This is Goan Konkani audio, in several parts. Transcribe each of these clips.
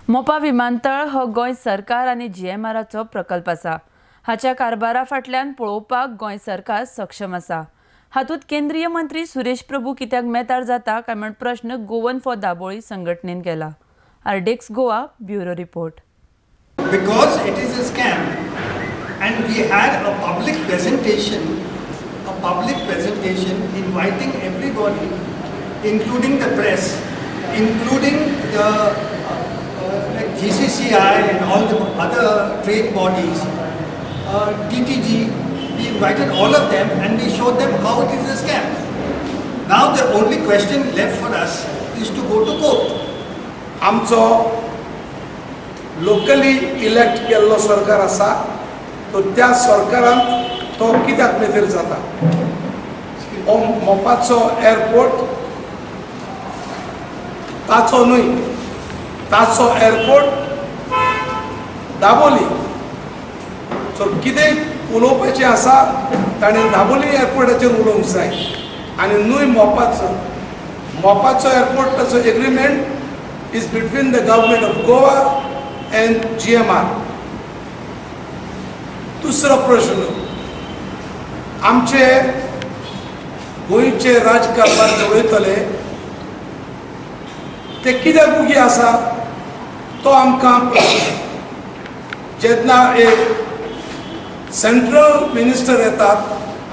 मोपा विमानतळ हो गोंय सरकार आनी जीएमआराचो प्रकल्प आसा. हाच्या कारभारा फाटल्यान पळोवपाक गोंय सरकार सक्षम आसा. हातूंत केंद्रीय मंत्री सुरेश प्रभू कित्याक मेतार जाता काय म्हण प्रश्न गोवन फॉर दाबोळी संघटनेन केला. RDX Goa bureau report. Because it is a scam, and we had a public presentation inviting everybody, including the press, including the like GCCI and all the other trade bodies, TTG. We invited all of them and we showed them how it is a scam. Now the only question left for us is to go to court. आमचो लोकली इलेक्ट केल्लो सरकार आसा तो त्या सरकारान तो कित्याक मेथेर जाता. हो मोपाचो एअरपोर्ट ताचो न्हय, ताचो एअरपोर्ट दाबोली. सो कितें उलोवपाचें आसा ताणें दाबोली एअरपोर्टाचेर उलोवंक जाय आनी न्हय मोपाचो. मोपाचो एअरपोर्टाचो agreement is between the government of Goa and GMR. दुसरो प्रश्न, आमचे गोंयचे राजकारभार चलयतले ते कित्याक उगी आसा तो आमकां प्रश्न. जेन्ना एक सेंट्रल मिनिस्टर येतात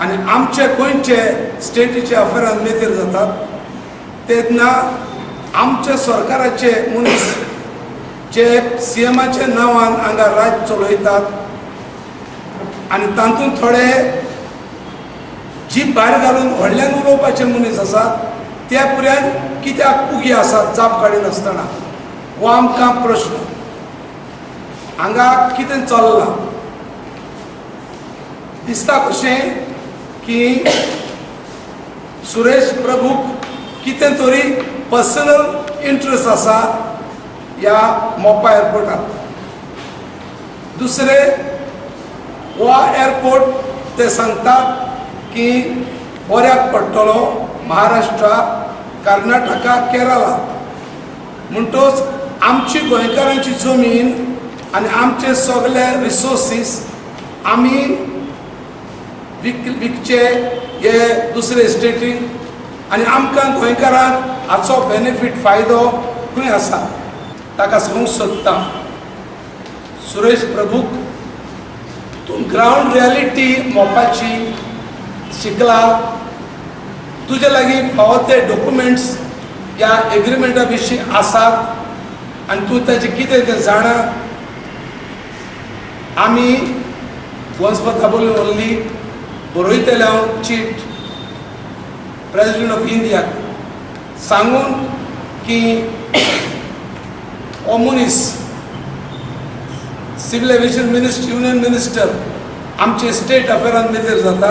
आनी आमचे गोंयचे स्टेटीचे अफेरान मेतेर जातात तेन्ना आमच्या सरकाराचे मनीस जे सी एमाच्या नांवान हांगा राज चलयतात आनी तातूंत थोडे जीप भायर घालून व्हडल्यान उलोवपाचे मनीस आसात त्या पुऱ्यान कित्याक उगी आसात जाप काडिनासतना हो आमकां प्रश्न. हांगा कितें चल्लां दिसता कशें की सुरेश प्रभूक कितें तरी पर्सनल इंट्रस्ट आसा ह्या मोपा एअरपोर्टार. दुसरें, हो एअरपोर्ट ते सांगतात की बऱ्याक पडटलो महाराष्ट्रा, कर्नाटका, केरला. म्हणटोच आमची गोंयकारांची जमीन आनी आमचे सगळे रिसोर्सीस आमी विकचे हे दुसरे स्टेटीन आनी आमकां गोंयकारांक हाचो बेनिफीट फायदो खंय आसा ताका सांगूंक सोदता. सुरेश प्रभूक तूं ग्रावंड रियलिटी मोपाची शिकला, तुजे लागीं फावो ते डॉक्युमेंट्स ह्या एग्रीमेंटा विशीं आसात आनी तूं ताचें कितें तें जाणा. आमी गोवन्स फॉर दाबोली ओन्ली बरयतले हांव चीट प्रेसिडेंट ऑफ इंडियाक सांगून की हो मनीस civil aviation minister, union minister आमचे स्टेट अफेरान मेतेर जाता.